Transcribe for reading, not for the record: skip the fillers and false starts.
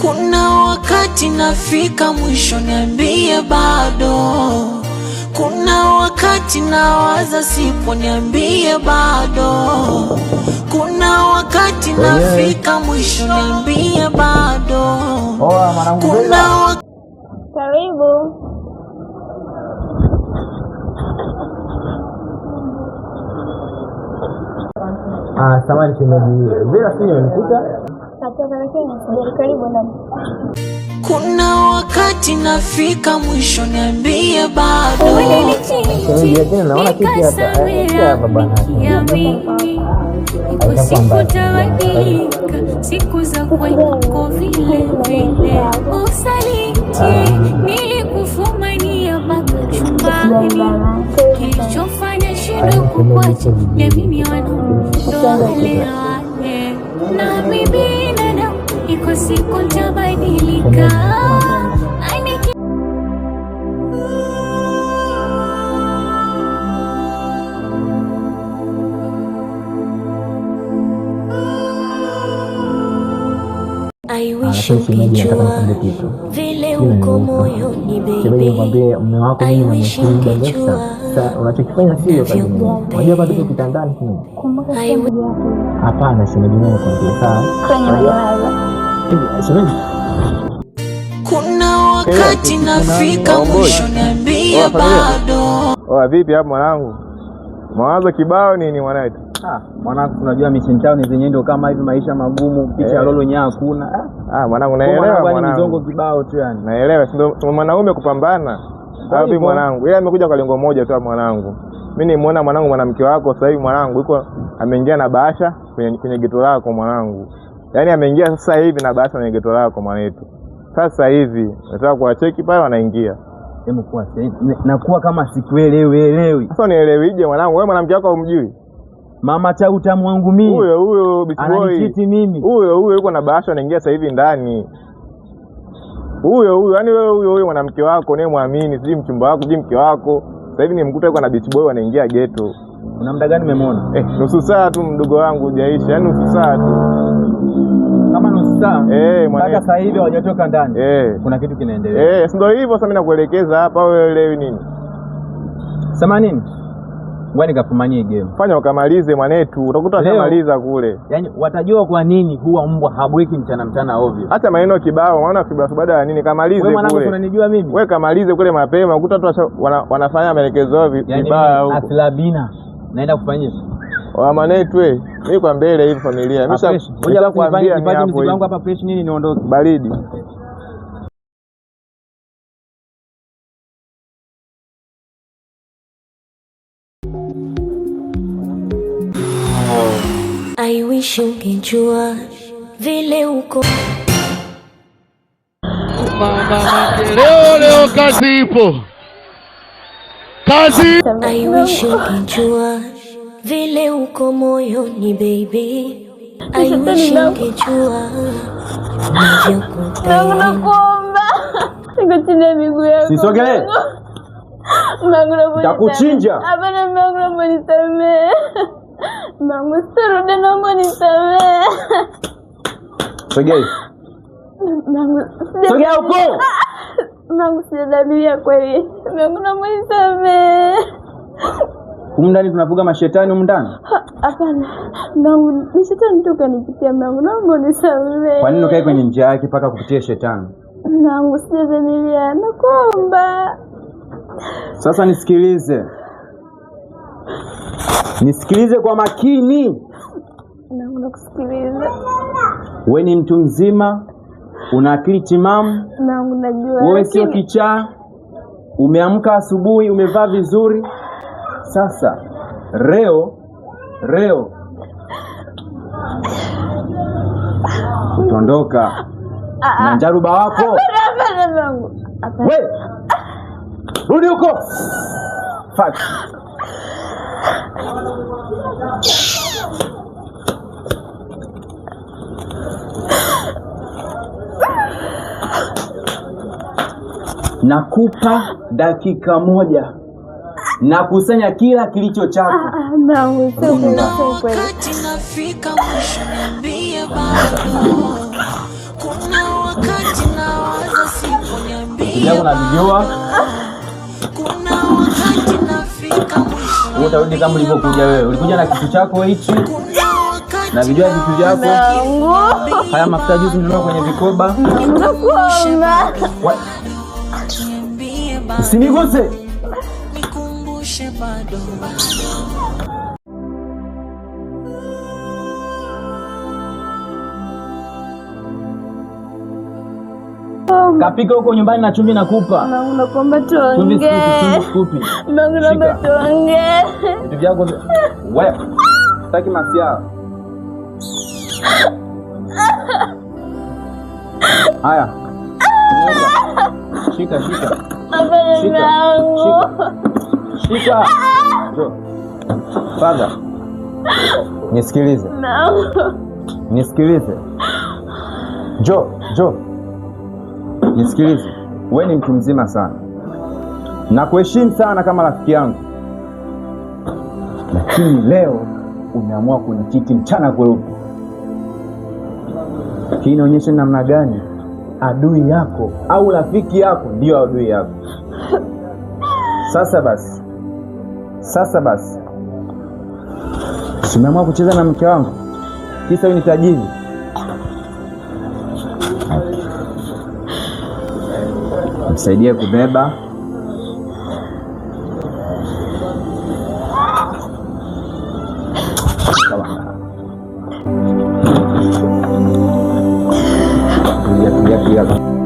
Kuna wakati nafika mwisho, niambie bado. Kuna wakati nawaza sipo, niambie bado. Kuna wakati nafika mwisho, niambie bado. Oa mwanangu Kuna Bella. Karibu. Ah, samahani shemeji. Vera si umenikuta? Natoka lakini sijali. Karibu ndani. Kuna wakati nafika mwisho, niambie bado. Shemeji, lakini naona kiti hapa. Eh, kiti hapa bana. Haitakuwa mbaya. Tabadilika siku za kwako vile vile, usaliti nilikufumania mpaka chumbani, kilichofanya shindo kukwacha niamini wanaume wale wale, na mimi binadamu, iko siku ntabadilika. Aniki I Ah, wish lakini shemeji, nataka ungejua nikwambie kitu. vile Sijui uko unanihusu. moyoni Shemeji, baby. nikwambie mume wako I mimi wish namheshimu muda mrefu ungejua sana. Sasa unachokifanya sio kwa ajili yangu. Unajua hapa tupo kitandani shemeji. Kumbuka I sio mji wako. Hapana shemeji, mimi nakwambia sawa. Kwenye Unajua mawazo. hivi shemeji. Kuna wakati nafika mwisho, niambie Oa familia. bado. Oa vipi hapo mwanangu? Mawazo kibao nini mwanangu? Ah, mwanangu tunajua Mission Town zenyewe ndio kama hivi maisha magumu, picha ya Eh. lolo nyaa hakuna. Ah, Ah, mwanangu kwa naelewa mwanangu yani mizongo mwanangu. kibao tu yani. Naelewa, si ndio mwanaume kupambana. Ndio Sawa vipi hivyo. mwanangu? Yeye amekuja kwa lengo moja tu mwanangu. Mimi nimuona mwanangu mwanamke wako sasa hivi mwanangu yuko ameingia na bahasha kwenye geto lako mwanangu. Yaani ameingia sasa hivi na bahasha kwenye geto lako mwanetu. Sasa hivi nataka kuwacheki pale wanaingia. Hebu kuwa sasa nakuwa kama sikuelewi. Sasa unielewije mwanangu? Wewe mwanamke wako humjui? Mama cha utamu wangu mimi. Huyo huyo beach boy. Ananichiti mimi. Huyo huyo yuko na bahasha anaingia sasa hivi ndani. Huyo huyo, yani wewe huyo huyo mwanamke wako unayemwamini, sijui mchumba wako, sijui mke wako. Sasa hivi nimkuta yuko na beach boy wanaingia ghetto. Una muda gani umemwona? Eh, nusu saa tu mdogo wangu hujaisha, yani nusu saa tu. Kama nusu saa. Eh, Mpaka mwanangu. sasa hivi hawajatoka ndani. Eh. Kuna kitu kinaendelea. Eh, si ndio hivyo sasa mimi nakuelekeza hapa wewe uelewi nini? Sema nini? Ngoja nikafumanie game. Fanya ukamalize mwanetu, utakuta Leo. washamaliza kule. Yaani watajua kwa nini huwa mbwa habweki mchana mchana ovyo. Hata maneno kibao, unaona kibao baada ya nini kamalize Wewe mwanangu kule. unanijua mimi? Wewe kamalize kule mapema, ukuta watu wanafanya maelekezo yao Yaani vibaya mimi huko. asilabina naenda kufanyia. Wa manetu we, mimi kwa mbele hivi familia. Mimi Fresh. Ngoja basi nishakwambia ni nipate hapo mzigo wangu hivi. hapa fresh nini niondoke. Baridi. I wish ungejua vile uko Leo leo kazi ipo, kazi I wish ungejua vile uko moyoni baby. I wish ungejua navyokupenda. Nakuomba. Niko chini ya miguu yako. Sisogelee. Mungu naomba Nitakuchinja. unisamehe. Hapana, Mungu naomba unisamehe. Mungu sitarudi, naomba unisamehe. Sogea. Mungu Sogea huko. Mungu sijadhamiria kweli. Mungu naomba unisamehe. Humu ndani tunafuga mashetani humu ndani. Hapana, Mungu ni shetani tu kanipitia. Mungu naomba unisamehe. Kwa nini ukae kwenye njia yake mpaka kupitia shetani? Mungu sijadhamiria, nakuomba. Sasa nisikilize. Nisikilize kwa makini. Mungu nakusikiliza. We ni mtu mzima, una akili timamu, Mungu najua. wewe sio lakini- kichaa. Umeamka asubuhi, umevaa vizuri. Sasa leo leo utaondoka na njaruba wako. Hapana, Mungu. Hapana. We rudi huko. Fuck. Nakupa dakika moja, nakusanya kila kilicho chako. Ah, Mungu sio kweli, Kuna sio kweli. wakati nafika mwisho, niambie bado. Kuna wakati Vyako navijua. Kuna wakati nafika mwisho, Wewe utarudi kama ulivyokuja wewe. Ulikuja na kitu chako hichi, kuna wakati navijua vitu vyako. Mungu, Haya mafuta juzi nilinunua kwenye vikoba. nakuomba. Niambie bado, Usiniguse. nikumbushe bado. Kapika huko nyumbani na chumvi nakupa. Mungu, nakuomba Chumvi sikupi, tuongee. chumvi sikupi. Mungu, naomba Shika. tuongee. Vitu vyako wewe. Sitaki masiara. Haya. Shika, shika. Hapana, Shika. Mungu. Shika. Shika. Njoo. Father. Nisikilize. Mungu. Nisikilize. Njoo, njoo. Nisikilize. Wewe ni mtu mzima sana. Nakuheshimu sana kama rafiki yangu. Lakini leo umeamua kunichiti mchana kweupe. Hii inaonyesha namna gani adui yako au rafiki yako ndiyo adui yako. Sasa basi, sasa basi, umeamua kucheza na mke wangu kisa huyu ni tajiri. Msaidie kubeba. Sawa. Tulia, tulia, tulia.